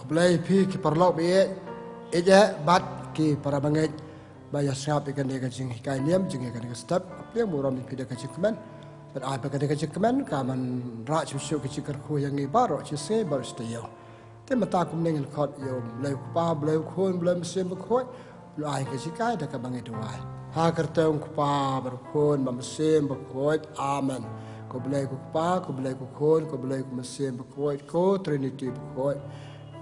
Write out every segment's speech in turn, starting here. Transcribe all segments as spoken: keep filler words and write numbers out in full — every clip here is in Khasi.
Khublei phi ki paralok ba ïeit, ïeit eh bad ki para bangeit ba ïa sngap ïa kane ka jinghikai niam jong ngi kane ka step. Ka pliang burom ïa phi da ka jingkmen. Bad ai ba kane ka jingkmen ka man rah shuh shuh ka jingkyrkhu ïa ngi baroh shi sngi baroh shi taïew. Te mynta kumne ngin khot ïa U Blei U Kpa, Blei U Khun, Blei Mynsiem Bakhuid. Ngi ai ka jinghikai da kaba ngi duwai. Ha ka kyrteng U Kpa bad U Khun bad U Mynsiem Bakhuid. Amen. Ko Blei ko Kpa, ko Blei ko Khun, ko Blei ko Mynsiem Bakhuid, ko Trinity Bakhuid.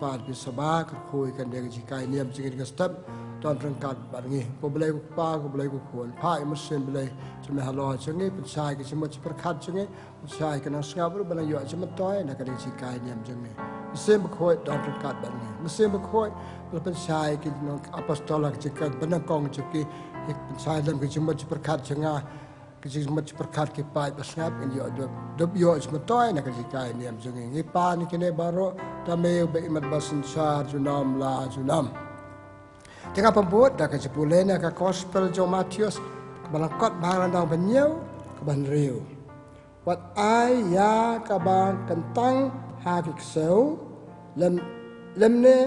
Pat phi sngewbha kyrkhu ïa kane ka jinghikai niam jong ngi kane ka step. Don ryngkat bad ngi. Ko Blei ko Kpa, ko Blei ko Khun, Kpa ïa u Mynsiem Blei jong me halor jong ngi, pynshai ki jingmut jingpyrkhat jong ngi. Pynshai ki nongsngap ruh ba la ïoh jingmyntoi na kane ka jinghikai niam jong ngi. Mynsiem Bakhuid don ryngkat bad ngi. Mynsiem Bakhuid ba la pynshai ki nong apostol ha ka jingkyrkhu, ba nyngkong jong ki, pynshai lem ki jingmut jingpyrkhat jong nga, ki jingmut jingpyrkhat ki paid ba sngap, ngin ïoh dep, dep ïoh jingmyntoi na ka jinghikai niam jong ngi. Ngi pan ïa kine baroh da me uba imat ba synshar junom la junom. Te nga pynbud da ka jingpule na ka gospel jong u Mathaios, kaba lyngkot, ba lynnong ba hynñiew, kaba hynriew. Wat ai ïa kaba kyntang ha ki ksew, lym, lymne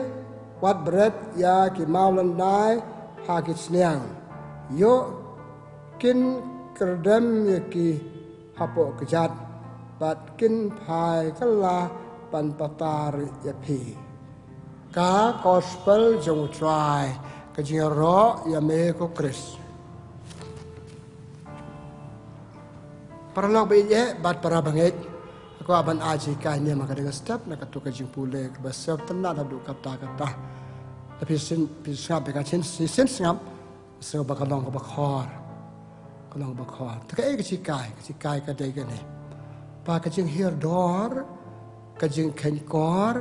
wat bret ïa ki mawlyndai ha ki sniang. Ïoh kin kyrdem ïa ki hapoh kjat, bad kin phai kylla ban patar ïa phi. Ka gospel jong U Trai. Ka jingïaroh ïa me ko Khrist. Paralok ba ïeit bad para bangeit, nga kwah ban ai jinghikai niam ha kane ka step na kato ka jingpule kaba sngewtynnat haduh katta katta. Lada phi sngap, phi sngap ïa ka shisien sngap, sngewbha ka long kaba khor. Ka long kaba khor. Te kaei ka jinghikai, ka jinghikai ka dei kane. Ba ka jinghiar dor, ka jingkheiñ kor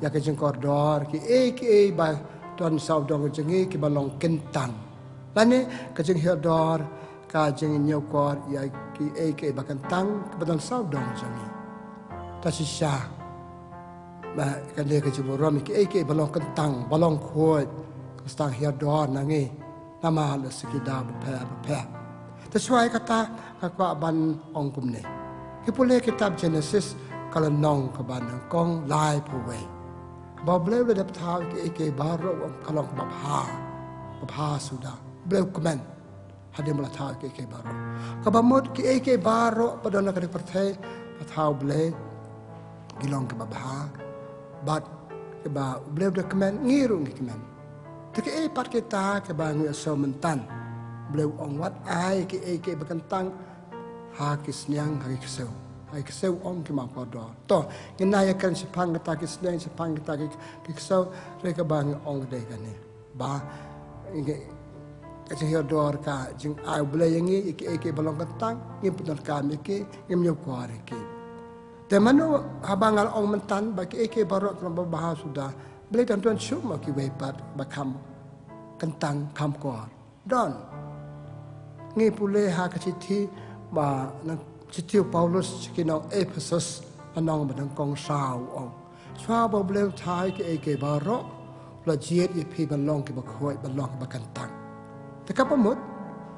ïa ka jingkordor kiei kiei ba don sawdong jong ngi kiba long kyntang. Lane ka jinghiar dor, ka jingñiew kor ïa kiei kiei ba kyntang kiba don sawdong jong ngi. Ta shisha, ba kane ka jingburom ïa kiei kiei ba long kyntang, ba long khuid, ka sdang hiar dor na ngi. Namar la sa ki daw bapher bapher. Te shuwa ïa kata nga kwah ban ong kumne. Ngi pule kitab Genesis, ka lynnong kaba nyngkong, laiphew wei. Ba U Blei u la dep thaw kiei kiei baroh, ka long kaba bha, kaba bha suda. U Blei u kmen hadien ba la thaw kiei kiei baroh. Kaba mut kiei kiei baroh ba don ha kane ka pyrthei, ba thaw U Blei, ki long kiba bha. Bad kiba U Blei u da kmen, ngi ruh ngi kmen. Te kiei pat kita kiba ngi ïohsngew mynta, U Blei u ong wat ai kiei kiei ba kyntang ha ki sniang, ha ki ksew. Ha ki ksew, ong, ki mawkordor. To, ngin nang ïakren shaphang kita ki sniang, shaphang kita ki, ki ksew, hynrei kaba ngi ong ka dei kane. Ba ngi, ka jinghiar dor ka jingai U Blei ïa ngi ïa kiei kiei ba long kyntang, ngim pyndonkam ïa ki, ngim ñiew kor ïa ki. Te mano haba nga la ong mynta ba kiei kiei baroh ki long ba bha suda, balei don don shuh mo kiwei pat ba kham kyntang, kham kor? Don. Ngi pule ha ka shithi ba, na shithi u Paulus sha ki nong Ephesus, lynnong ba nyngkong, saw, u ong, shuwa ba U Blei u thaw kiei kiei baroh, u la jied ïa phi ban long kiba khuid, ban long kiba kyntang. Te kaba mut,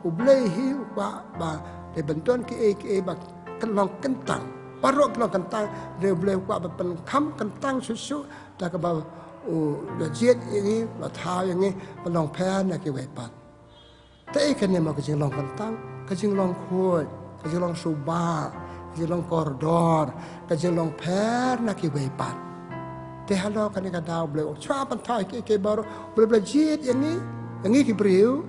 U Blei hi u kwah ba dei ban don kiei kiei ba long kyntang. Baroh ki long kyntang, hynrei U Blei u kwah ban pynkham kyntang shuh shuh da kaba u la jied ïa ngi, u la thaw ïa ngi ban long pher na kiwei pat. Te ei kane mo ka jinglong kyntang, ka jinglong khuid, ka jinglong suba, ka jinglong kordor, ka jinglong pher na kiwei pat. Te halor kane ka daw U Blei u shuwa ban thaw ïa kiei kiei baroh, U Blei u la jied ïa ngi, ïa ngi ki briew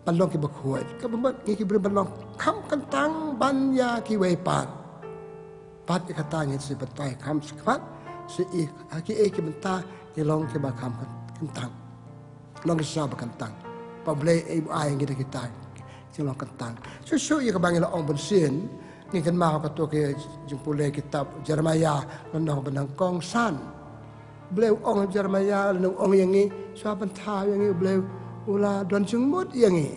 ban long kiba khuid. Kaba mut ngi ki briew ban long kham kyntang ban ïa kiwei pat. Bad ïa kata ngin sa batai kham shakhmat, sa ïa kiei kiei mynta ngi long kiba kham kyntang. Long ki sha ba kyntang. Ba U Blei u ai ngi da kita ki long kyntang. Shuh shuh ïa kaba ngi la ong bunsien, ngi kynmaw kato ka jingpule kitab Jeremaïah, lynnong ba nyngkong, san. U Blei u ong ha Jeremaïah, lane u ong ïa ngi, shuwa ban thaw ïa ngi, U Blei u la don jingmut ïa ngi.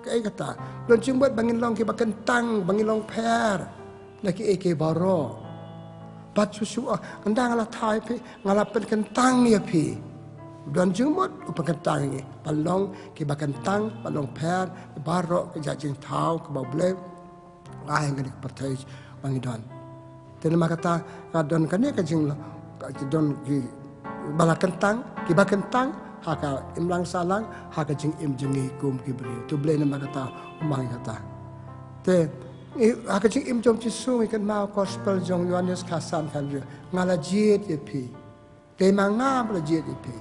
Kaei kata, don jingmut ba ngin long kiba kyntang, ba ngin long pher na kiei kiei baroh. Bad shuh shuh, ah, ynda nga la thaw ïa phi, nga la pynkyntang ïa phi. Don jingmut u pynkyntang ïa ngi ban long kiba kyntang, ban long pher baroh ka jait jingthaw kaba U Blei u ai ha kane ka pyrthei ba ngi don. Te namar kata, ka don kane ka jinglong, Ki don ki ba la kyntang, ki ba kyntang ha ka imlang sahlang, ha ka jingim jong ngi kum ki briew. To Blei namar kata u mang kata. Te ha ka jingim jong Jisu ngi kynmaw gospel jong Ïoannis khatsan khathynriew, nga la jied ïa phi. Te ma nga ba la jied ïa phi.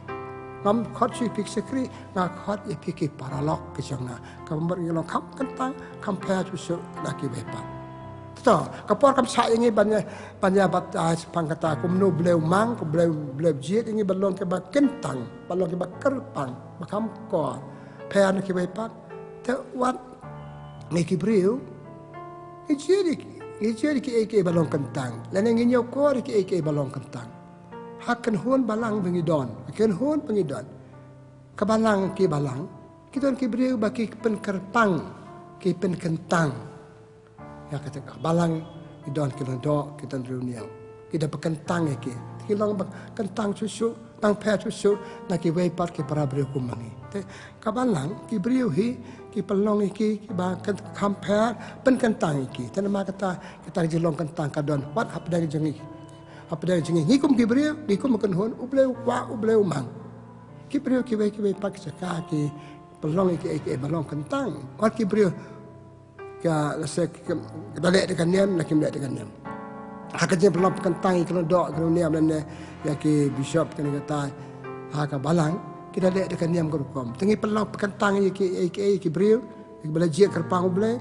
Ngam khot shuh ïa phi ki shakri, nga khot ïa phi ki paralok ki jong nga. Ka mut ngi long kham kyntang, kham pher shuh shuh na kiwei pat. To, ka por kam shah ïa ngi ban ïa, ban ïa baptize shaphang kata kumno U Blei u mang, U Blei, U Blei u jied ïa ngi ban long kiba kyntang, ban long kiba kyrpang, ba kham kor pher na kiwei pat. Te wat ngi ki briew ngi jied ïa ki, ngi jied ïa kiei kiei ba long kyntang, lane ngi ñiewkor ïa kiei kiei ba long kyntang. Ha kynhun balang ba ngi don, ha kynhun ba ngi don. Ka balang, ki balang, ki don ki briew ba ki pynkyrpang, ki pynkyntang. Ïa kata ka balang, ki don ki lyngdoh, ki don riewniam. Ki da pynkyntang ïa ki. Ki long ba kyntang shuh shuh, nang pher shuh shuh na kiwei pat ki para briew kum ma ngi. Te ka balang, ki briew hi, ki pynlong ïa ki, kiba kyn-, kham pher, pynkyntang ïa ki. Te namar kata, kata ka jinglong kyntang ka don wat hapdeng jong ngi. Hapdeng jong ngi, ngi kum ki briew, ngi kum ka kynhun, U Blei u kwah, U Blei u mang. Ki briew kiwei kiwei pat ki jaka ki pynlong ïa kiei kiei ba long kyntang. Wat ki briew ka, lehse ka, ka da leh da ka niam, la kim leh da ka niam. Ha ka jingpynlong pynkyntang ïa ki lyngdoh, ki riewniam lane ïa ki bishop kane katai, ha ka balang, ki da leh da ka niam ka rukom. Te ngi pynlong pynkyntang ïa kiei kiei, ki briew, ïa kiba la jied kyrpang U Blei,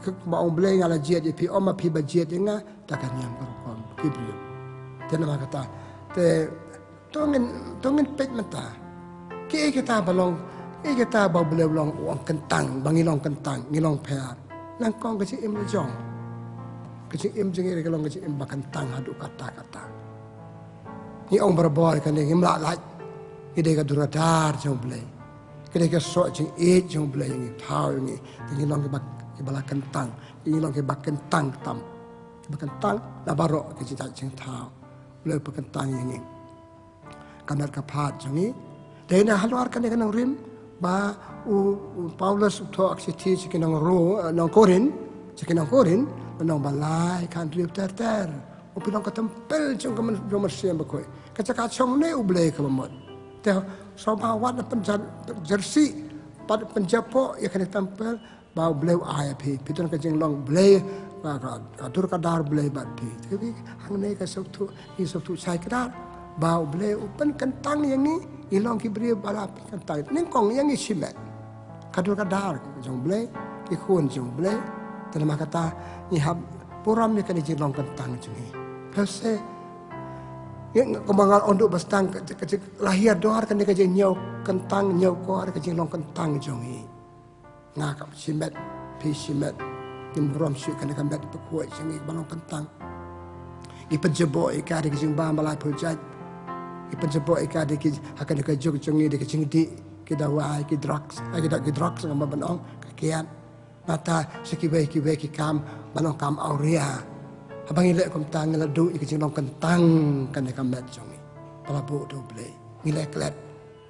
kumba ong U Blei nga la jied ïa phi, ym ma phi ba jied ïa nga, da ka niam ka rukom ki briew. Te namar kata, te to ngin, to ngin peit mynta. Kiei kita ba long, kiei kita ba U Blei u long u ong kyntang, ba ngi long kyntang, ngi long pher. Nyngkong ka jingim la jong. Ka jingim jong ngi ka long ka jingim ba kyntang haduh katta katta. Ngi ong barabor kane, ngim lah lait. Ngi dei ka dur ka dar jong U Blei. Ka dei ka soh jingïeit jong U Blei ïa ngi, thaw ïa ngi. Te ngi long kiba, kiba la kyntang, ngi long kiba kyntang tam. Ba kyntang na baroh ki jingthaw jingthaw. U Blei u pynkyntang ïa ngi. Ka met ka phad jong ngi. Dei na halor kane ka nongrim ba u, u Paulus u thoh ka shithi sha ki nong Ro, eh, nong Korinth, sha ki nong Korinth, nong ba lai khathynriew ter ter. U pynlong ka templ jong ka men-, jong Mynsiem Bakhuid. Ka jaka chong ne U Blei kaba mut. Te sngewbha wat na pynjar-, pynjarsih, pat pynjapoh ïa kane ka templ, ba U Blei u ai ïa phi, phi don ka jinglong Blei, ka, ka, ka dur ka dar Blei bad phi. Te phi hangne ka sngewthuh, ngi sngewthuh shai kdar ba U Blei u pynkyntang ïa ngi, ngi long ki briew ba la pynkyntang. Nyngkong ïa ngi shimet ka dur ka dar jong Blei, ki khun jong Blei. Te namar kata ngi hap burom ïa kane jinglong kyntang jong ngi. Phi sa, ngi, kumba nga la ong duh ba sdang ka, ka, ka, la hiar dor kane ka jingñiew kyntang, ñiew kor ka jinglong kyntang jong ngi. Nga ka shimet, phi shimet. Ngin burom shuh kane ka met bakhuid jong ngi ba long kyntang. Ngi pynjaboh ïa ka da ki jingbam ba laiphew jait. Ngi pynjaboh ïa ka da ki, ha kane ka juk jong ngi da ki jingdih, ki dawai, ki drugs, ai ki da ki drugs ngam ban ong, ka kiad. Nangta sha kiwei kiwei ki kam, ban ong kam awria. Haba ngi leh kumta ngi la duh ïa ka jinglong kyntang kane ka met jong ngi ba la buh da U Blei. Ngi la klet.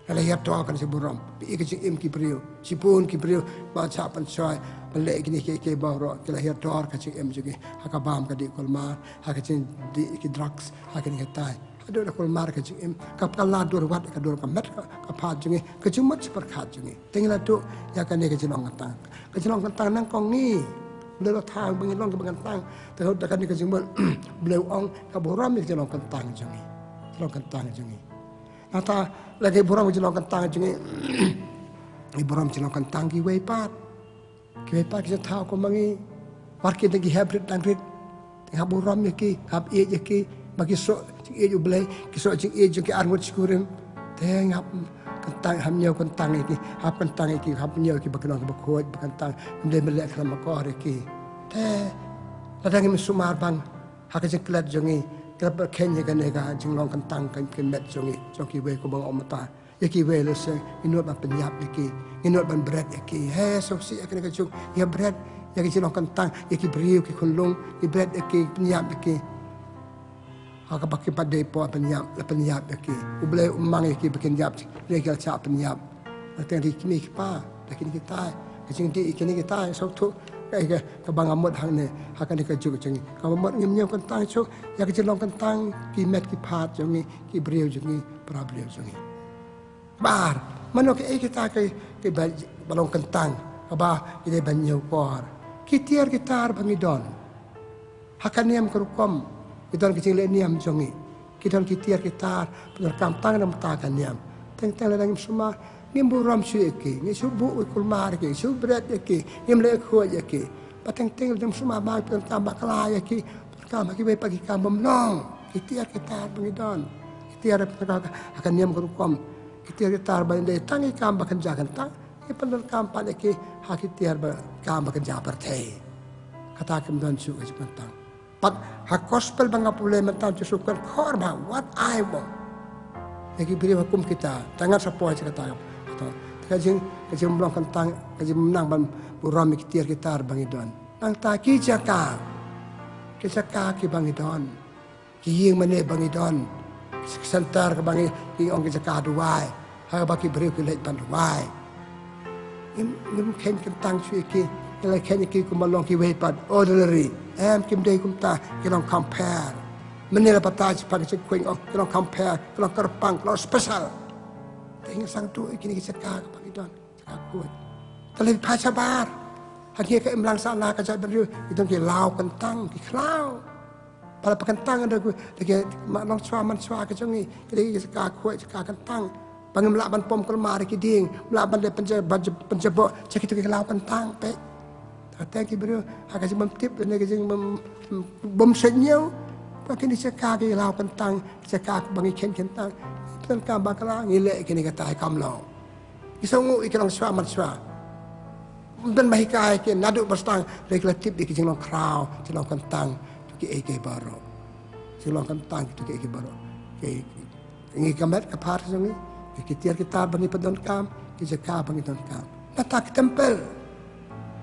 Ka la hiar dor kane ka jingburom. Phi i ka jingim ki briew. Shibun ki briew ba shah pynshoi, ban leh kine kiei kiei baroh, ki la hiar dor ka jingim jong ki. Ha ka bam ka dih kulmar, ha ka jingdih ki drugs, ha kine kitai. Haduh la kulmar ka jingim, ka, ka la dur wat ka dur ka met ka, ka phad jong ngi, ka jingmut jingpyrkhat jong ngi. Te ngi la duh ïa kane ka jinglong kyntang. Ka jinglong kyntang nyngkong ngi. Blei la thaw ba ngi long kiba kyntang. Te da kane ka jingmut Blei u ong ka burom ïa ka jinglong kyntang jong ngi. Jinglong kyntang jong ngi. Nangta la ngi burom jinglong kyntang jong ngi. Ngi burom jinglong kyntang kiwei pat. Kiwei pat ki jingthaw kum ma ngi. Wat ki dang ki hep rit dang rit. Te hap burom ïa ki, hap ïeit ïa ki. Ba ki soh jingïeit U Blei, ki soh jingïeit jong ki arngut shi kurim. Te hap kyntang, hap ñiew kyntang ïa ki, hap kyntang ïa ki, hap ñiew ïa ki ba ki long kiba khuid, ba kyntang. Ym dei ban leh khlem akor ïa ki. Te lada ngim sumar bang ha ka jingklet jong ngi, klet ba kheiñ ïa kane ka jinglong kyntang ka, ka met jong ngi, jong kiwei kumba nga ong mynta. Ïa kiwei lehse ngi nud ban pynïap ïa ki, ngi nud ban bret ïa ki. He, sngewsih ïa kane ka juk, ïa bret ïa ka jinglong kyntang, ïa ki briew ki khunlung, ïa bret ïa ki, pynïap ïa ki. Ha kaba ki pat dei por pynïap, la pynïap ïa ki. U Blei u mang ïa ki ba kin ïap, lei ki la shah pynïap. La teng ri kmie ki kpa, la kine kitai. Ka jingdih ïa kine kitai, sngewthuh. Ka, ka, kaba nga mut hangne, ha kane ka juk jong ngi. Kaba mut ngim ñiew kyntang shuh ïa ka jinglong kyntang ki met ki phad jong ngi, ki briew jong ngi, para briew jong ngi. Bar, mano kaei kita ki, kiba, ba long kyntang, kaba ngi dei ban ñiewkor? Ki tiar ki tar ba ngi don. Ha ka niam ka rukom, ki don ki jingleh niam jong ngi. Ki don ki tiar ki tar, ba donkam tang na bynta ka niam. Teng teng lada ngim sumar, ngim burom shuh ïa ki, ngim shu buh kulmar ïa ki, ngim shu bret ïa ki, ngim leh khuid ïa ki. Ba teng teng lada ngim sumar ba donkam bakla ïa ki, donkam ha kiwei pat ki kam bym long. Ki tiar ki tar ba ngi don. Ki tiar ha ka, ha ka niam ka rukom. Ki tiar ki tar ba ngi dei tang ïa ki kam ba kynja kyntang. Ki pyndonkam pat ïa ki ha ki tiar ba, kam ba kynja pyrthei. Kata kim don shuh ka jingkyntang. Pat ha gospel ba nga pule mynta, Jisu kren khor ba wat ai mo ïa ki briew ha kum kita. Tang ngan sa poi sha kata. Ka jing, ka jinglong kyntang, ka jingnang ban burom ïa ki tiar ki tar ba ngi don. Nangta ki jaka, ki jaka kiba ngi don. Ki ïing mane ba ngi don, ki center kaba ngi, ki ong ki jaka duwai, ha kaba ki briew ki leit ban duwai. Ngim, ngim kheiñ kyntang shuh ïa ki, ngi la kheiñ ïa ki kumba long kiwei pat, ordinary. Em, kim dei kumta, ki long compare. Mynne la batai shaphang ki jingkhwïng, oh, ki long compare, ki long kyrpang, ki long special. Te ngi sngewthuh ïa kine ki jaka kaba ngi don. Jaka khuid. Te leit phai shabar. Hangne ka imlang sahla ka jaitbynriew, ki don ki law kyntang, ki khlaw. Ba la pynkyntang da ki, da ki, ma, nongshuwa manshuwa ka jong ngi, ki dei ki jaka khuid, jaka kyntang. Ba ngim lah ban pom kulmar ïa ki dieng, ngim lah ban leh pynja-, ban ja-, pynjaboh, sha kito ki law kyntang, peit. Te ki briew, ha ka jingbymtip, ne ka jingbym, bym shait ñiew. Ba kine ki jaka ki law kyntang, ki jaka ba ngi kheiñ kyntang. Pyndonkam bakla, ngi leh kine kita kam long. Ki sngewnguh ïa ki nongshuwa manshuwa. Ym don ba hikai ki naduh ba sdang, hynrei ki la tip ïa ki jinglong khraw, jinglong kyntang, to kiei kiei baroh. Jinglong kyntang, to kiei kiei baroh. Ki, ngi ka met ka phad jong ngi, ki tiar ki tar ba ngi pyndonkam, ki jaka ba ngi donkam. Nangta ki temple.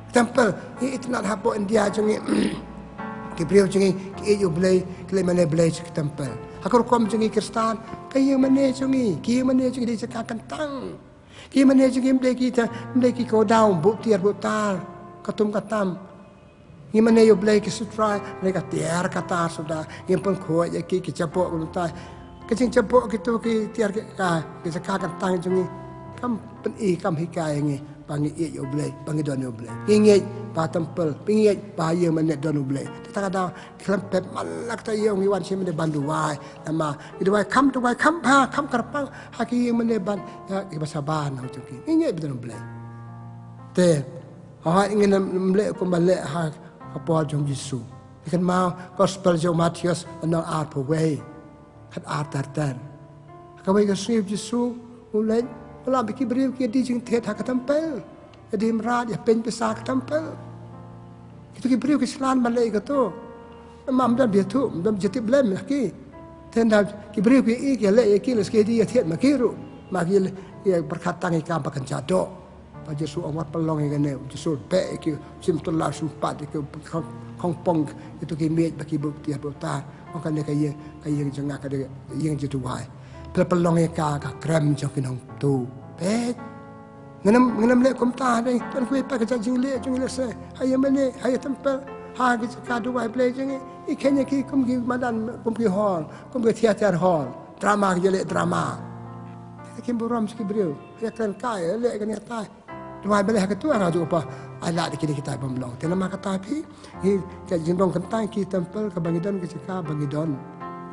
Ki temple, ngi itynnad hapoh India jong ngi. Ki briew jong ngi, ki ïeit U Blei, ki leit mane Blei sha ki temple. Ha ka rukom jong ngi Khristan, ka ïing mane jong ngi, ki ïing mane jong ngi dei jaka kyntang. Ki mane jong ngi ym dei kita, ym dei ki kawdaw, buh tiar buh tar, katum katam. Ngi mane ïa U Blei ki sutra, ne ka tiar ka tar suda, ngim pynkhuid ïa ki, ki jaboh kumta. Ka jingjaboh kito ki tiar ki, ka, ki jaka kyntang jong ngi. Kam pyni, kam hikai ïa ngi, ba ngi ïeit ïa U Blei, ba ngi don ïa U Blei. Ngi ngeit ba temple, ngi ngeit ba ïing mane don U Blei. Te tang ka daw, khlem pep man la kata ïa ngi wan sha mane ban duwai. Namar ngi duwai kham, duwai kham bha, kham kyrpang ha ki ïing mane ban, ïa, kiba shabar na u jong ki. Ngi ngeit ba don U Blei. Te hooid, ngin ym leh kumba leh ha ka por jong u Jisu. Ngi kynmaw gospel jong u Mathaios lynnong arphew wei. Khat ar ter ter. Ha kawei ka sngi u Jisu u leit, u lap ïa ki briew ki ïa die jingthied ha ka temple. Ïa die mrad, ïa peiñ pisa ha ka temple. Kito ki briew ki sngewsih ban leh ïa kato. Namar ym don ba ïathuh, ym don ba ïatip lem ïa ki. Te ynda ki briew ki ïohi ki leh ïa ki, leit ki die ïathied ma ki ruh. Ma ki ïa pyrkhat tang ïa ka ba kynja doh. Ba Jisu u ong wat pynlong ïa kane, u Jisu u beh ïa ki, u shim tylla, u shim pat ïa ki, u khong, khongpong ïa kito ki miej ba ki buh tiar buh tar. U ong kane ka ïing, ka ïing jong nga ka dei ka ïing jingduwai. Pynlong ïa ka, ka krem jong ki nongtuh. Peit. Ngin ym, ngin ym leh kumta, dei, don kiwei pat ka jait jingleh jong ngi lehse. Ha ïing mane, ha ïing temple, ha ki jaka duwai Blei jong ngi. Ngi kheiñ ïa ki kum ki madan, kum ki hall, kum ki theater hall. Drama ki ïaleh drama. Te kim burom sha ki briew. Ïa kren kai, ïa leh kane tai. Duwai Blei ha katu ha nga ju pa. Ai lad ïa kine kitai bym long. Te namar kata phi, ngi ka jinglong kyntang ki temple kaba ngi don, ki jaka ba ngi don.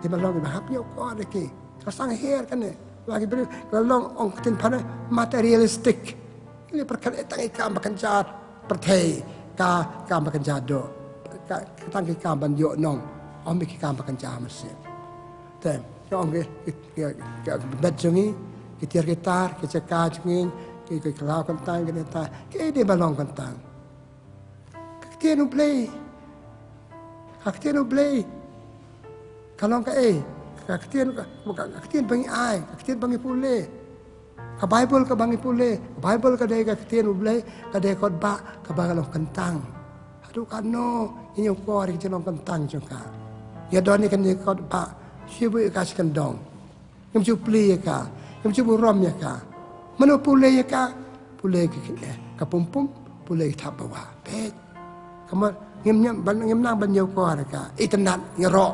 Te ba long ba hap ñiew kor ïa ki. Ka sangher kane. Ba ki briew ka long, ong ktien phareng materialistic. Ngi pyrkhat ïa tang ïa ki kam ba kynja pyrthei, ka kam ba kynja doh. Ka, ka tang ki kam ban ïoh nong. Ym ïa ki kam ba kynja mynsiem. Te, ka ong ki, ki, ki, ki, ki met jong ngi, ki tiar ki tar, ki jaka jong ngi, ki, ki khlaw kyntang, ki neta, ki dei ba long kyntang. Ka ktien U Blei. Ka ktien U Blei. Ka long kaei? Ka ktien, ka, ka, ka ktien ba ngi ai, ka ktien ba ngi pule. Ka Baibl kaba ngi pule, ka Baibl ka dei ka ktien U Blei, ka dei kot ba, kaba ka long kyntang. Haduh katno, ngi ñiew kor ïa ka jinglong kyntang jong ka. Ïa don ïa kane kot ba, shu buh ïa ka shi kyndong. Ngim ju plie ïa ka, ngim ju burom ïa ka. Mano pule ïa ka? Pule ki kine, ka pum pum, pule ki thap bawa. Peit. Kumba ngim, ngim, ban, ngim nang ban ñiewkor ïa ka. Itynnad, ïaroh.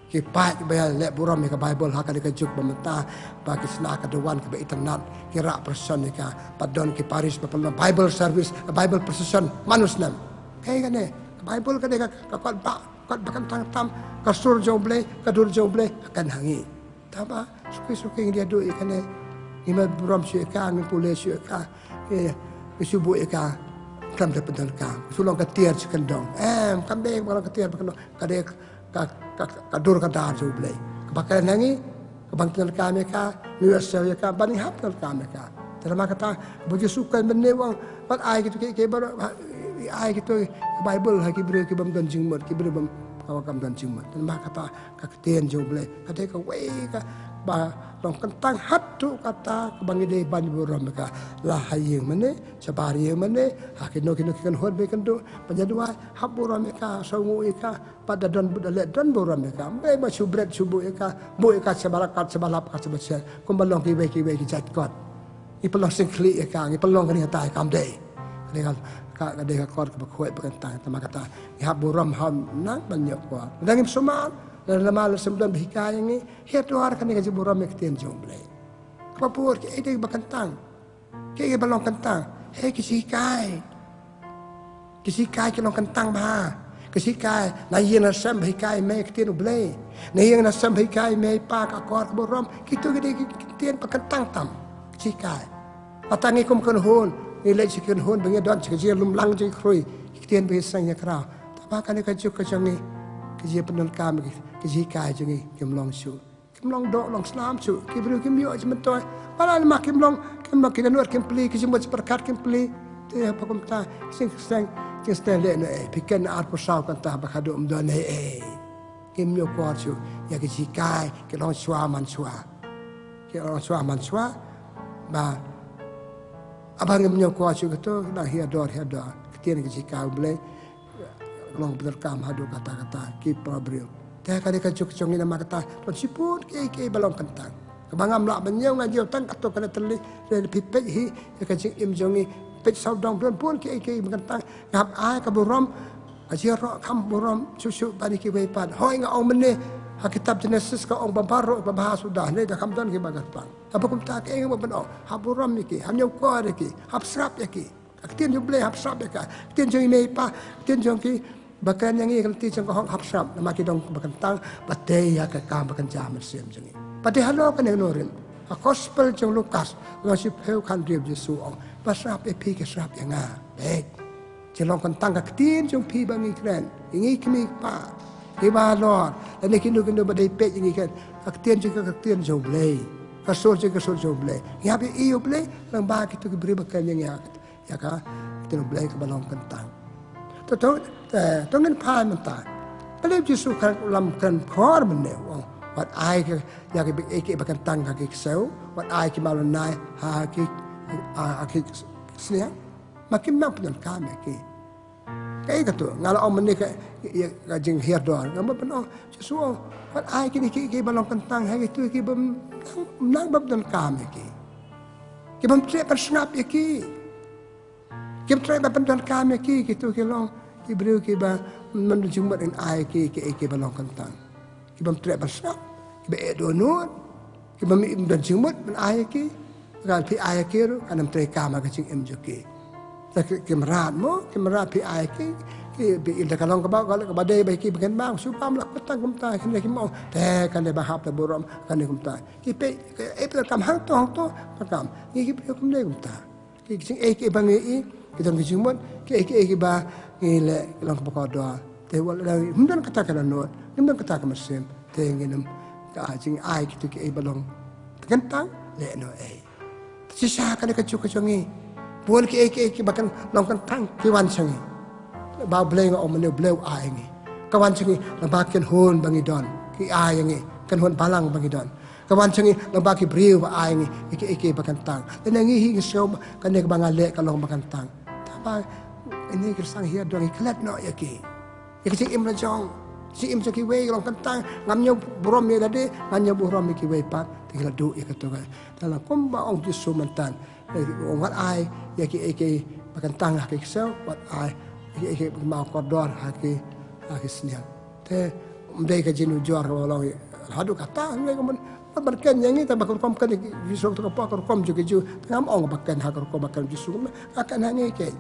Ki paid ba ïaleh burom ïa ka Baibl ha kane ka juk ba mynta, ba ki sna ka duwan kaba itynnad, ki rah procession ïa ka. Pat don ki parish ba pynlong Bible service, Bible procession man u snem. Kaei kane, ka Baibl ka dei ka, ka kot ba, kot ba kyntang tam, ka sur jong U Blei, ka dur jong U Blei, ka kynhun ha ngi. Tangba suki suki ngi ïa duh ïa kane, ngi mad burom shuh ïa ka, ngi pule shuh ïa ka, ngi, ngi shu buh ïa ka, khlem da pyndonkam. Shu long ka tiar shi kyndong. Em, kam dei ba long ka tiar ba kyndong. Ka dei ka, ka, ka, ka dur ka dar jong U Blei. Kaba kren ha ngi, kaba ngi pyndonkam ïa ka, ngi ïohsngew ïa ka, ba ngi hap pyndonkam ïa ka. Te namar kata, ba U Jisu u kren mynne u ong, wat ai kito ki, ki baroh, ha, ai kito Baibl ha ki briew ki bym don jingmut, ki briew bym, kaba kam don jingmut. Te namar kata, ka ktien jong U Blei ka dei kawei kaba long kyntang haduh katta kaba ngi dei ban burom ïa ka. La ha ïing mane, shabar ïing mane, ha kino kino ki kynhun ba ngi kynduh, ban ïa duwai, hap burom ïa ka, sngewnguh ïa ka, bad da don, da leh don burom ïa ka. Ym dei ba shu bret shu buh ïa ka, buh ïa ka shaba la kat, shaba lap kat, shaba shet, kumba long kiwei kiwei ki jait kot. Ngi pynlong syngkhlieh ïa ka, ngi pynlong kane kata ïa ka, ym dei. Ka dei ka, ka, ka dei ka kot kaba khuid ba kyntang, te namar kata ngi hap burom, hap nang ban ñiewkor. Lada ngim sumar, lada namar lada shu don ba hikai ïa ngi, hiar dor kane ka jingburom ïa ka ktien jong U Blei. Kaba bud, kiei kiei ba kyntang, kiei kiei ba long kyntang, hei ki jinghikai. Ki jinghikai ki long kyntang bha. Ki jinghikai, na ïing na sem ba hikai ïa me ka ktien U Blei. Na ïing na sem ba hikai ïa me i pa ka akor ka burom. Kito ki dei ki, ki ktien ba kyntang tam. Ki jinghikai. Lada ngi kum kynhun, ngi leit sha ki kynhun ba ngi don sha ka jinglum lang jingkhrui, ki ktien ba ngi seng ïa khraw. Tangba kane ka juk ka jong ngi, ka jingpyndonkam, ka jinghikai jong ngi kim long shuh. Kim long doh long slam shuh, ki briew kim ïoh jingmyntoi. Ba la namar kim long, kim long, ki dohnud kim plie, ki jingmut jingpyrkhat kim plie. Te haba kumta, jingsteng, jingsteng leh noh ei, phi ken arphew saw kynta ba khadduh ym don ei ei. Kim ñiewkor shuh ïa ki jinghikai ki long shuwa man shuwa. Ki long shuwa man shuwa. Ba haba ngim ñiewkor shuh kito, nang hiar dor hiar dor. Ktien ki jinghikai U Blei long pyndonkam haduh katta katta ki para briew. Te ka dei ka juk jong ngi namar kata don shibun kiei kiei ba long kyntang. Kaba ngam lah ban ñiew, nga ñiew tang katto katne tylli, lada phi peit hi ïa ka jingim jong ngi, peit sawdong, don bun kiei kiei ba kyntang. Nga hap ai ka burom, ka jingïaroh kham burom shuh shuh ban ïa kiwei pat. Hooid, nga ong mynne, ha kitab Jenesis ka ong ba baroh ba bha suda, hynrei da kham don kiba kyntang. Haba kumta, kaei nga mut ban ong, hap burom ïa ki, hap ñiewkor ïa ki, hap srap ïa ki. Ka ktien jong U Blei hap srap ïa ka. Ktien jong i mei i pa, ktien jong ki ba kren ïa ngi, ka lynti jong ka hok hap srap. Namar ki don ba kyntang, ba tei ïa ka kam ba kynja mynsiem jong ngi. Ba dei halor kane ka nongrim, ka gospel jong Lukas, lynnong shiphew, khathynriew, U Jisu u ong, ba srap ïa phi ki srap ïa nga. Beit. Ki long kyntang ka ktien jong phi ba ngi kren, ïa ngi kmie kpa, kiba halor, lane kino kino ba dei peit ïa ngi kren. Ka ktien jong ka, ka ktien jong U Blei. Ka sur jong ka, ka sur jong U Blei. Ngi hap ïohi U Blei lyngba kito ki briew ba kren ïa ngi, ïa ka ktien U Blei kaba long kyntang. To, to, eh, to ngin phai mynta. Balei U Jisu u kren, u lam kren khor mynne, u ong, wat ai ki, ïa ki, ïa ki ba kyntang ha ki ksew, wat ai ki mawlynnai ha ki, ha ki sniang. Ma kim nang pyndonkam ïa ki. Kaei kata, nga la ong mynne ka, ïa, ka jinghiar dor. Nga mut ban ong, Jisu u ong, wat ai kine kiei kiei ba long kyntang ha kito ki bym nang, nang ban pyndonkam ïa ki. Ki bym treh ban sngap ïa ki. Kim treh ban pyndonkam ïa ki, kito ki long ki briew kiba ym don jingmut, ngin ai ki, ki, ki, kiba long kyntang. Ki bym treh ban sngap, kiba eh dohnud, ki bym don jingmut ban ai ïa ki. Lada phi ai ïa ki ruh, kan ym treikam ha ka jingim jong ki. Te ki, ki mrad mo, ki mrad phi ai ïa ki, ki, phi i da ka long kaba, kaba, kaba dei ba ki ba kin bang, shu bam lah, kumta kumta, kine ki mo. Te kane ba hap da burom, kane kumta. Ki peit, ki, eh, phi kam hangto hangto, phi kam. Ngi ki briew kumne kumta. Ki jingeh kiba ngi ïohi, ki don ki jingmut, kiei kiei kiba ngi leh ki long kaba kordor. Te wat la ym don kata ka dohnud, ym don kata ka mynsiem, te ngin ym, ka jingai kito kiei ba long kyntang, leh noh ei. Te shisha kane ka juk ka jong ngi, bun kiei kiei kiba kan long kyntang ki wan sha ngi. Ba U Blei, nga ong mynne, U Blei u ai ngi. Ka wan sha ngi lyngba ki kynhun ba ngi don, ki ai ïa ngi, kynhun balang ba ngi don. Ka wan sha ngi lyngba ki briew ba ai ngi ïa kiei kiei ba kyntang. Lane ngi hi ngi sngew ba kane kaba nga leh ka long ba kyntang. Tangba ine ki rysang hiar dor, ngi klet noh ïa ki. Ïa ka jingim la jong, jingim jong kiwei ka long kyntang. Ngam ñiew burom ïa lade, ngam ñiew burom ïa kiwei pat. Te ngi la duh ïa kato ka. Te la kumba ong Jisu mynta, eh, ong wat ai ïa kiei kiei ba kyntang ha ki ksew, wat ai Ki, ki, ki maw kordor ha ki, ha ki sniang. Te ym dei ka jingujor ka ba long haduh katta, ym dei ka ban, ban, ban ken ïa ngi, te ba ka rukom ken ïa ki, ki suk tu ka por ka rukom jong ki Jiw. Te ngam ong ba ken ha ka rukom ba ken Jisu, ka ken ha ngi keiñ.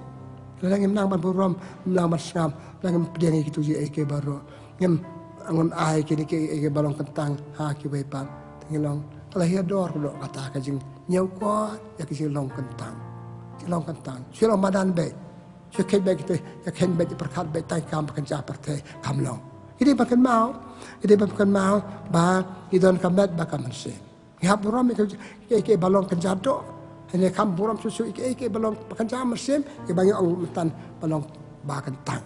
Lada ngim nang ban burom, ngim nang ban sngap, lada ngim pdiang ïa kitu kiei kiei baroh, ngim, ngim ai kine kiei kiei ba long kyntang ha kiwei pat, te ngi long, ka la hiar dor ka doh kata ka jingñiewkor ïa ka jinglong kyntang. Jinglong kyntang. Shu long madan beit. Shu kheit beit kita, ïa khein beit, ïa pyrkhat beit tang ïa ki kam ba kynja pyrthei, kam long. Ki dei ban kynmaw, ki dei ban kynmaw ba ngi don ka met bad ka mynsiem. Ngi hap burom ïa kiei kiei ba long kynja doh. Hynrei kam burom shuh shuh ïa kiei kiei ba long ba kynja mynsiem, ïa ba ngi ong mynta ba long ba kyntang.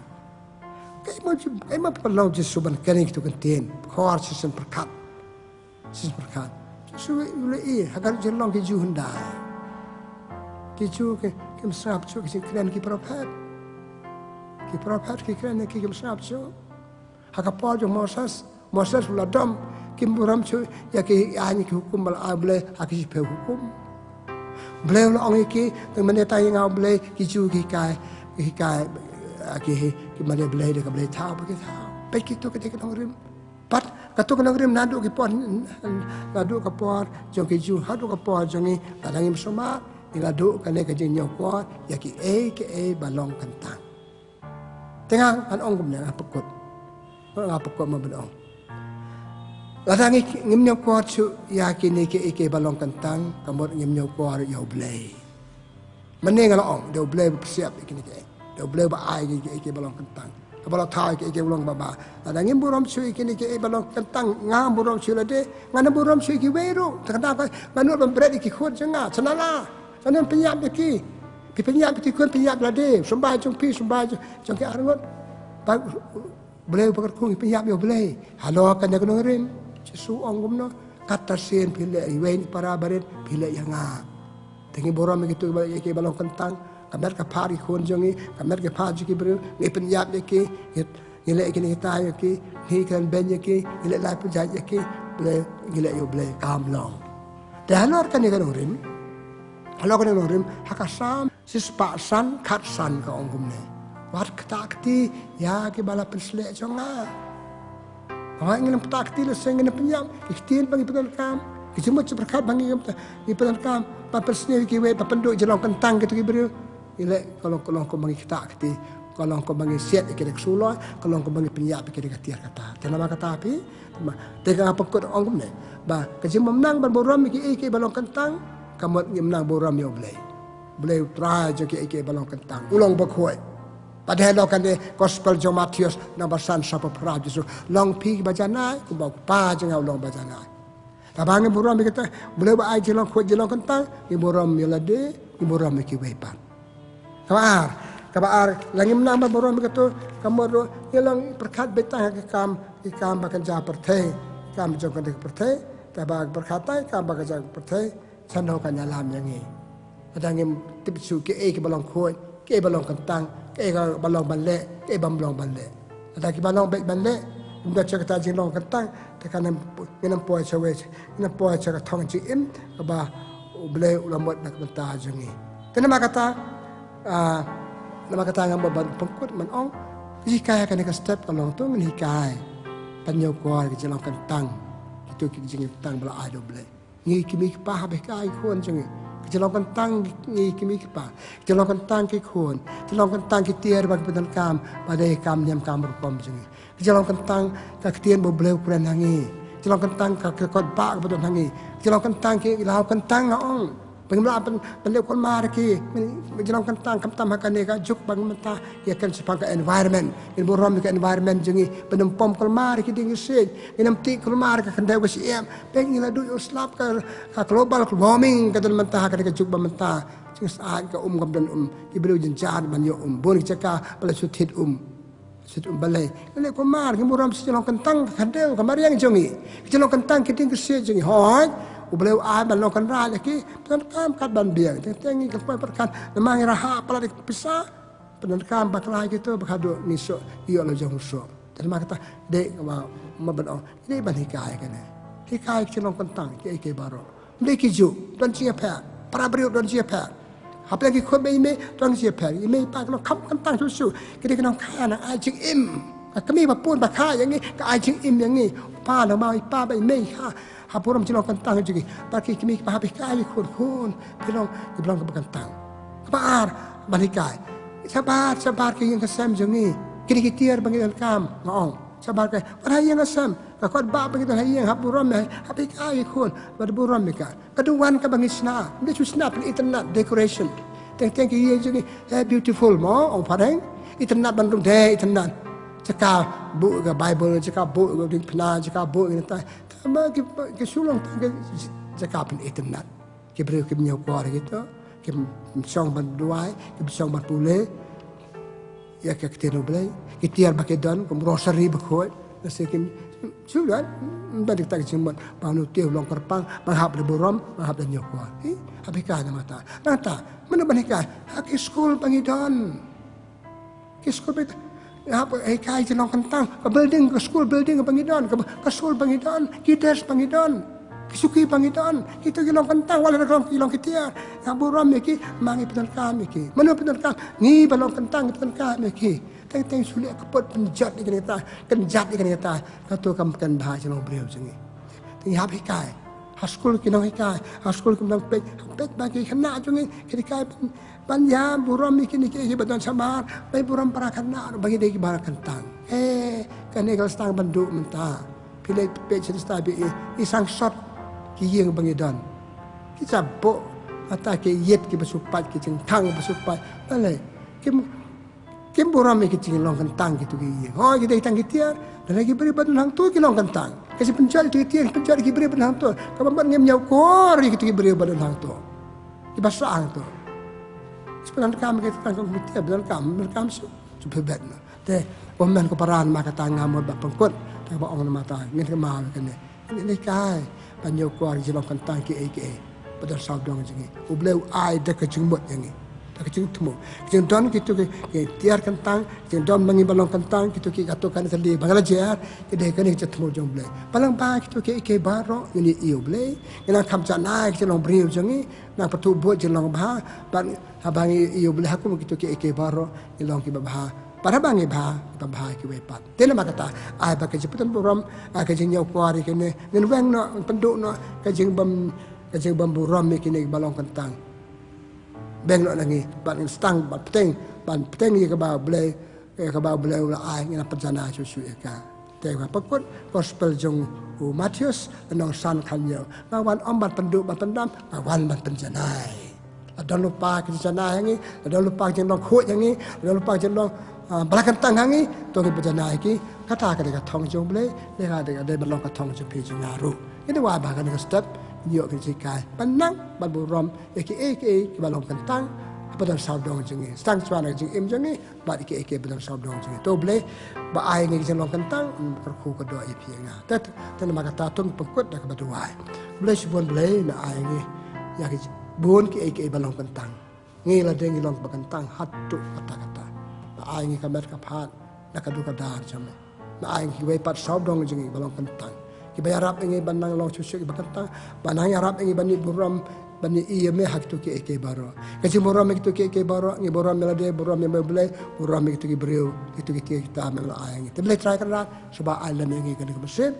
Kaei mo, kaei mo pynlong Jisu ban kren ïa kitu ki ktien, khor shisien pyrkhat. Shisien pyrkhat. Jisu u la ïohi ha ka jinglong ki Jiw hyndai. Ki Jiw ki, kim sngap shuh ki jingkren ki prophet. Ki prophet ki kren ïa ki, kim sngap shuh. Ha ka por jong Moses, Moses u la dom, kim burom shuh ïa ki aiñ ki hukum ba la ai u Blei ha ki shiphew hukum. U Blei u la ong ïa ki, tang mynne tang ïa nga u Blei, ki Jiw ki hikai, ki hikai, ah, ki, ki mane Blei da ka blei thaw bad ki thaw. Peit kitu ki dei ki nongrim. Bad kato ka nongrim naduh ki por, naduh ka por jong ki Jiw haduh ka por jong ngi, lada ngim sumar, ngi la duh kane ka jingñiewkor ïa kiei kiei ba long kyntang. Te nga ngan ong kumne, nga pynkut. Nga pynkut mo ban ong. Lada ngi, ngim ñiewkor shuh ïa kine kiei kiei ba long kyntang, ka mut ngim ñiewkor ïa u Blei. Mynne nga la ong, dei u Blei ba pynsiap ïa kine kiei. Dei u Blei ba ai ïa kiei kiei ba long kyntang. Kaba la thaw ïa kiei kiei ba long baba. Lada ngim burom shuh ïa kine kiei ba long kyntang, ngam burom shuh lade, ngan burom shuh ïa kiwei ruh. Te kata ka, nga nud ban bret ïa ki khun jong nga, sa nala. Sa nang pynïap ïa ki. Phi pynïap ïa ki khun, pynïap lade. Symbai jong phi, symbai jong, jong ki arngut. Ba Blei ba kyrkhu, ngi pynïap ïa u Blei. Halor kane ka nongrim, Jisu u ong kumno, katta sien phi leh ïa iwei na ki para barit, phi leh ïa nga. Te ngi burom ïa kitu ba, ïa ki ba long kyntang, ka met ka phad ki khun jong ngi, ka met ka phad jong ki briew, ngi pynïap ïa ki, ngi, ngi leh kine kita ïa ki, ngi kren beiñ ïa ki, ngi leh lai pynjah ïa ki, Blei, ngi leh ïa u Blei, kam long. Te halor kane ka nongrim, halor kane ka nongrim, ha ka Salm shispah san, khatsan ka ong kumne. Wat ktah kti ïa ki ba la pynshlur jong nga. Hooid, ngin ym ktah kti lehse ngin ym pynïap, ki ktien ba ngi pyndonkam, ki jingmut jingpyrkhat ba ngi, ngi pyndonkam ban pynsniew ïa kiwei, ban pynduh jinglong kyntang kito ki briew. Ngi leh, ka long, ka long kumba ngi ktah kti, ka long kumba ngi siat ïa ki da ka suloi, ka long kumba ngi pynïap ïa ki da ka tiar ka tar. Te namar kata phi, te nga pynkut ong kumne, ba ka jingbym nang ban burom ïa kiei kiei ba long kyntang, ka mut ngim nang burom ïa u Blei. Blei u Trai jong kiei kiei ba long kyntang, u long bakhuid. Bad halor kane gospel jong Mathaios, namba san, saw phew phra, Jisu, long phi kiba janai, kumba u Kpa jong nga u long ba janai. Te haba ngi burom ïa kita, Blei ba ai jinglong khuid jinglong kyntang, ngi burom ïa lade, ngi burom ïa kiwei pat. Kaba ar, kaba ar, la ngim nang ban burom ïa kito, ka mut ruh ngi long pyrkhat beit tang ha ki kam, ki kam ba kynja pyrthei, ki kam jong kane ka pyrthei. Te haba pyrkhat tang ha ki kam ba kynja pyrthei, shano kan ïalam ïa ngi? Lada ngim tip shuh kiei kiba long khuid, kiei ba long kyntang, kiei ba long ban leh, kiei bym long ban leh. Lada kiba long beit ban leh kim don shuh kata jinglong kyntang, te kan ym, ngin ym poi shawei, ngin ym poi sha ka thong jingim kaba u Blei u la mut na ka bynta jong ngi. Te namar kata, ah, namar kata nga mut ban pynkut ban ong, ka jinghikai ha kane ka step ka long to ngin hikai ban ñiewkor ïa ka jinglong kyntang, kito ki jingkyntang ba la ai da u Blei. Ngi ki kmie ki kpa haba hikai ki khun jong ngi, ka jinglong kyntang ngi ki kmie ki kpa, ka jinglong kyntang ki khun, ka jinglong kyntang ki tiar ba ki pyndonkam, ba dei kam niam kam rukom jong ngi. Ka jinglong kyntang ka ktien ba u Blei u kren ha ngi, ka jinglong kyntang ka, ka kot ba kaba don ha ngi, ka jinglong kyntang ki law kyntang, nga ong. Ba ngim lah ban, ban leh kulmar ïa ki, ka jinglong kyntang khamtam ha kane ka juk ba mynta, ïa kane shaphang ka environment. Ngin burom ïa ka environment jong ngi, ban ym pom kulmar ïa ki dieng ki siej, ngin ym tih kulmar ïa ka khyndew ka shyiap. Peit ngi la duh ïa u slap, ka, ka global warming ka don mynta ha kane ka juk ba mynta. Jingsyaid ka um kam don um, ki briew jynjar ban ïoh um, bun ki jaka ba la shu thied um. Shu thied um balei? Ngi leh kulmar, ngi burom sha ka jinglong kyntang ka khyndew ka mariang jong ngi, ka jinglong kyntang ki dieng ki siej jong ngi. Hooid, u Blei u ai ban long kynrad ïa ki, pyndonkam katba biang. Teng teng ngi khlem poi pyrkhat, namar ngi rah palat ïa ki pisa, pyndonkam bakla ïa kito ba haduh ngi suk, ïoh la jong u suk. Te namar kata, dei kaba, ma ban ong, dei ban hikai kane. Hikai ka jinglong kyntang kiei kiei baroh. Ym dei ki juk, don jingïapher. Para briew don jingïapher. Hapdeng ki khun bad i mei, tang shi pher, i mei i pa ki long kham kyntang shuh shuh. Ki dei ki nongkha nang ai jingim. Ka kmie ba pun ba kha ïa ngi, ka ai jingim ïa ngi. Pa nang ma i pa bad i mei ha, ha burom jinglong kyntang jong ngi. Bad ki kmie kiba hap hikai ïa ki khun khun, phi long, ki long kiba kyntang. Kaba ar, ban hikai. Shabar, shabar ki ïing ki sem jong ngi. Ki dei ki tiar ba ngi donkam, nga ong. Shabar ka, wat ha ïing ha sem. Ka kot ba ba ngi don ha ïing, hap burom ïa, hap hikai ïa ki khun, bad burom ïa ka. Ka dei wan kaba ngi shna, ngi shu shna pyn itynnad decoration. Teng teng ki ïing jong ngi, eh, beautiful mo, ong phareng. Itynnad ban rung de, itynnad. Jaka buh ka Bible, jaka buh ka diengphna, jaka buh ka nta. Tama ki, ki shu long tang ki jaka pyn itynnad. Ki briew kim ñiew kwar kito, kim shong ban duwai, kim shong ban pule. Ïa ka ktien U Blei, ki tiar ba ki don, kum rosary bakhuid, lehse kim, shu don, ban dikta ki jingmut, ba u tiew long kyrpang, ba hap da burom, ba hap da ñiew kwar. Hi, hap hikai na mata. Nangta, mano ban hikai, ha ki skul ba ngi don. Ki skul ba ngi don. Hap hikai jinglong kyntang, ka building, ka skul building ba ngi don, ka, ka skul ba ngi don, ki desk ba ngi don. Ki shuki ba ngi don, kito ki long kyntang, wat la da ki long ki tiar. Ïa burom ïa ki, ma ngi pyndonkam ïa ki. Mano pyndonkam, ngi ba long kyntang ngi pyndonkam ïa ki. Teng teng shu leh ka put pynjot ïa kane kata, kynjat ïa kane kata. Kato kam kynbha sha nongbriew jong ngi. Te ngi hap hikai. Ha skul ki nonghikai, ha skul ki nongpeit, peit ba ki khynnah jong ngi, ki hikai ban, ban ïa burom ïa kine kiei kiei ba don shabar, ban burom para khynnah, ba ngi dei kiba kyntang. Eh, kane ka la sdang ban duh mynta. Phi leit peit sha lista ba i, i sangsot ki ïing ba ngi don. Ki jaboh, ata ki ïit kiba shu pait, ki jingkhang ba shu pait. Balei, kim, kim burom ïa ki jinglong kyntang kito ki ïing. Hooid, ki dei tang ki tiar, lada ki briew ba don hangto ki long kyntang. Ka jingpynjot ïa ki tiar, pynjot ïa ki briew ba don hangto. Kaba mut ngim ñiew kwar ïa kito ki briew ba don hangto. Kiba sah hangto. Shu pyndonkam ïa ki tang ki tiar, pyndonkam, pyndonkam shu, shu pynbeit noh. Te, ko hynmen ko para, namar kata nga mut ba pynkut, te ba ong namar kata, ngin kynmaw ïa kane. Ngin hikai ban ñiew kwar jinglong kyntang kiei kiei ba don sawdong jong ngi. U Blei u ai da ka jingmut ïa ngi, da ka jingthmu. Ka jingdon kito ki, ki tiar kyntang, ka jingdon ma ngi ba long kyntang, kito ki, kato kane ka liang ba nga la jer, ki dei kane ka jingthmu jong U Blei. Ba lang ba kito kiei kiei baroh ngin ïohi ïa U Blei, ngin nang kham janai ka jinglong briew jong ngi, nang pynthut bud jinglong ba bha, bad haba ngi ïohi ïa U Blei ha kum kito kiei kiei baroh, ngi long kiba bha. Bad haba ngi bha, ngi pynbha ïa kiwei pat. Te namar kata, ai ba ka jingpyndonkam burom, ai ka jingñiew kwar ïa kine, ngin weng noh, pynduh noh ka jingbym, ka jingbym burom ïa kine kiba long kyntang. Beng noh na ngi, bad ngin sdang, bad bteng, bad bteng ïa kaba U Blei, ïa kaba U Blei u la ai, ngin nang pynjanai shuh shuh ïa ka. Te ka pynkut gospel jong u Mathaios, lynnong san, khathynñiew. Nga wan ym ban pynduh ban pyndam, nga wan ban pynjanai. La don lypa ka jingjanai ha ngi, la don lypa ka jinglong khuid ha ngi, la don lypa ka jinglong, ah, ba la kyntang ha ngi, to ngin pynjanai ïa ki. Kata ka dei ka thong jong U Blei, ne ka dei, ka dei ban long ka thong jong phi jong nga ruh. Ngi dei wai ba kane ka step, ngi ïoh ka jinghikai. Ban nang ban burom ïa kiei kiei kiba long kyntang, ba don sawdong jong ngi. Sdang shuwa na ka jingim jong ngi, bad ïa kiei kiei ba don sawdong jong ngi. To U Blei ba ai ngi ka jinglong kyntang, mm, kyrkhu kyrdoh ïa phi ïa nga. Te, te namar kata to ngin pynkut da kaba duwai. Blei shibun Blei, me ai ngi ïa ki bun kiei kiei ba long kyntang. Ngi lade ngi long ba kyntang haduh katta katta. Me ai ngi ka met ka phad na ka dur ka dar jong me. Me ai ngi kiwei pat sawdong jong ngi ba long kyntang, kiba ïarap ïa ngi ban nang long shuh shuh kiba kyntang, ban nang ïarap ïa ngi ban ïoh burom, ban ïohi ïa me ha kito kiei kiei baroh. Ka jingburom ïa kito kiei kiei baroh, ngi burom ïa lade, burom ïa me U Blei, burom ïa kito ki briew, kito ki tiar kita me la ai ïa ngi. Te Blei Trai Kynrad, sngewbha ai lem ïa ngi kane ka mynsiem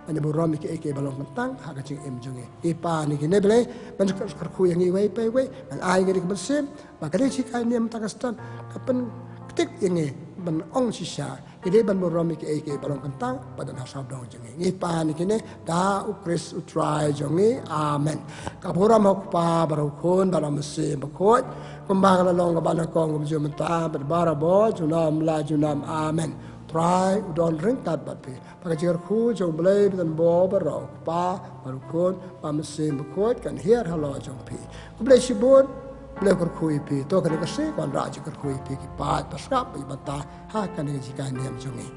ban ïa burom ïa kiei kiei ba long kyntang ha ka jingim jong ngi. Ngi pan ïa kine Blei, ban kyrkhu ïa ngi iwei pa iwei, ban ai ïa ngi kane ka mynsiem ba ka dei ka jinghikai niam mynta ka step, ka pynktik ïa ngi ban ong shisha, ngi dei ban burom ïa kiei kiei ba long kyntang ba don ha sawdong jong ngi. Ngi pan ïa kine da U Khrist U Trai jong ngi. Amen. Ka burom ha U Kpa bad ha U Khun bad ha U Mynsiem Bakhuid, kumba ka la long kaba nyngkong, kumjuh mynta bad barabor, junom la junom. Amen. U Trai u don ryngkat bad phi. Ba ka jingkyrkhu jong U Blei ba don bor baroh, U Kpa bad U Khun bad U Mynsiem Bakhuid, kan hiar halor jong phi. Khublei shibun. Blei kyrkhu ïa phi. To kane ka sngi ka wanrah jingkyrkhu ïa phi ki paid ba sngap bad bynta ha kane ka jinghikai niam jong ngi.